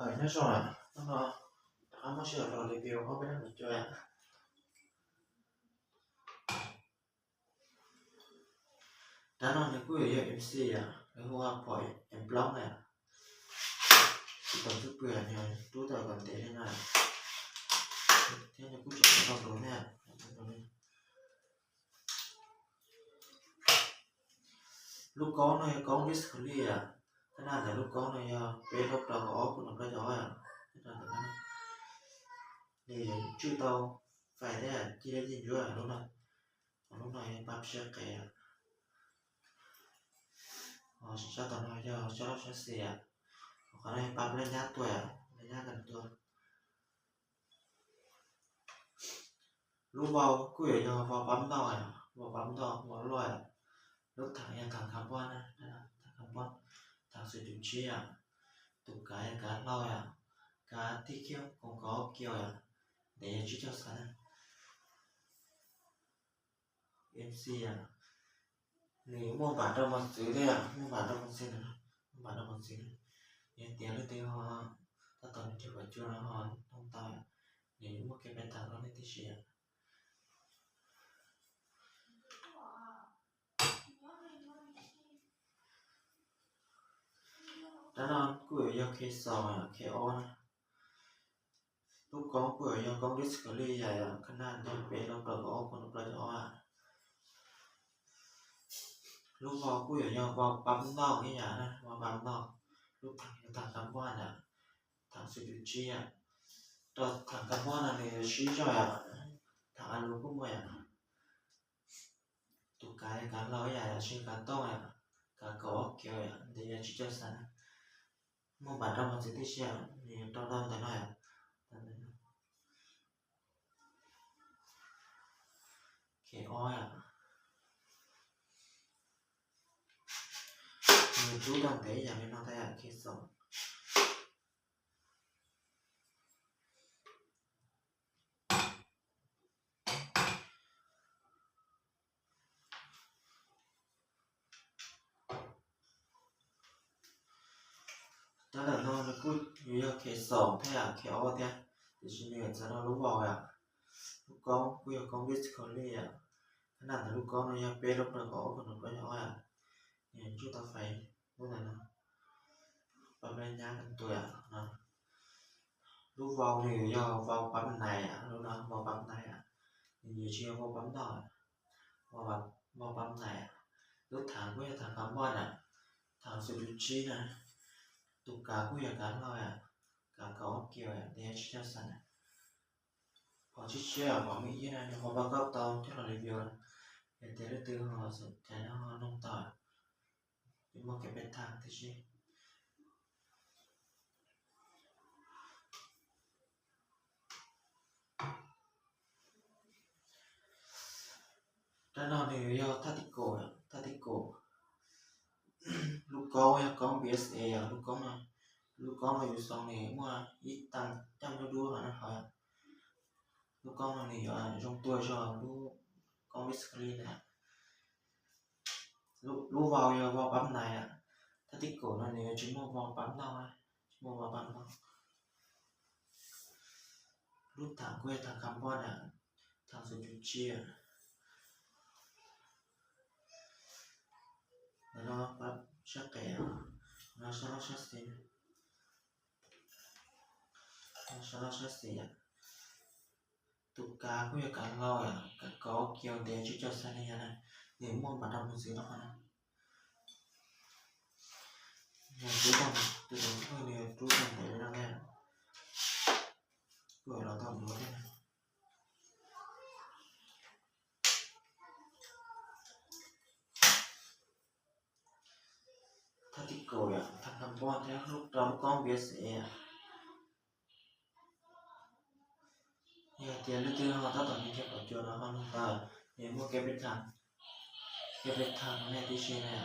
Nyob zoo, hnub no rov qab muab sij hawm los review ob peb nab mus cua. Rab no nws kuj yuav yog M C yom, lawv hu ua phom em plaub na. Tsis tau txuj pwg, nws rub tau kom ntev li no, thiab nws kuj tseem tau nkaus na. Lub koob no yog koob Discrete, qhab naj ntawm lub koob no yog peb lub plaub kaum ob kuj nws plaub caug ob. Nws tswj tau fais thiab cig dab cig ntsuab lub no. Lub no yog pab siab qev. Sab tom no yog sab loj sab xis, qhov no yog pab laj nyab tuaj, laj nyab kawg tuaj. Lub vau kuj yuav yog vau pab ntoj, vau pab ntoj vau loj. Lub thav yog thav carbon na, thav carbon, thav xum cum tsib yom. Tus kav yog kav hlau yom, kav tib kiag koom kaum ob kiaus yom, ntev yog tsib caug xav na. M C yom, nws muaj npam rau mos txwv thiab, muaj npam rau mos txwv, muaj npam rau mos txwv. Yog tias leej twg ho tab tom nrhiav kom cua no ho noog tau, nws muaj kev peb tag rau nej tib si. Rab no kuj yuav yog K xoo, K ob na. Lub koob kuj yuav yog koob Discrete yom, qhab naj ntawm peb lub plaub kaum ob kuj nws plaub caug ob. Lub vau kuj yuav yog vau pab ntoj ib yam na, vau pab ntoj. Lub thav yog thav carbon na, thav xum cum tsib yom. Rau thav carbon no nws yuav sib zog yom, thav alu kuj muaj yom. Tus kav yog kav hlau ib yam, yam tsis kav tooj yom, kav kaum ob kiaus yom, ntev yog tsib caug xav na. Muaj npam rau mos txwv tib si, nws yuav rau tau ntawm no yom. K ob yom. Nws rub tau ntev ib yam li no tas yom, K xoo. Rab ntawm no nws kuj yuav yog K xoo thiab K ob thiab, tiam sis nws yuav txav rau lub vau yom. Lub koob kuj yog koob Discrete yom. Qhab naj ntawm lub koob no yog peb lub plaub kaum ob kuj nws plaub caug ob yom. Nws tswj tau fais lub ntawm no, pab laj nyab kawg tuaj yom no. Lub vau nws yog vau pab nais, lub no vau pab nais, nws yuav tsis yog vau pab ntoj, vau pab nais. Lub thav kuj yog thav carbon na, thav xum cum tsib na. Tus kav kuj yog kav hlau, kav kaum ob kiaus, ntev tsib caug xav na. Qhov tshiab tshiab qhov me ib na, nws qhov pab koj tau coj los review, yog tias leej twg ho xom cai no ho noog tau, yuav muaj kev peb tag tib si. Rab no nws yog thaj tib kaum, thaj tib kaum. Lub koob yog koob B S A yom, lub koob no, lub koob no yus xoo nws muaj ib tag caj dub dub hauv no hauv. Lub koob no nws yuav zoo tuag zog lub koob Discrete na. Lub vau yog vau pab nais, thaj tib kaum no nws yuav tsis muaj vau pab ntoj, tsis muaj vau pab ntoj. Lub thav kuj yog thav carbon na, thav xum cum tsib. Ntawm no pab sab qev, no sab loj sab xis, no sab loj sab xis. Tus kav kuj yog kav hlau, kav kaum ob kiaus, ntev tsib caug xav na, nws muaj npam rau mos txwv rau qhov no. Nws rub tau, tus tus nws rub tau ntev li no thiab, kuj los tau duav thiab. Thaj tib kaum yom, thav carbon thiab lub rau lub koob B S A. Yog tias leej twg ho tab tom nrhiav kom cua no ho noog tau, nws muaj kev peb tag, kev peb tag rau nej tib si na.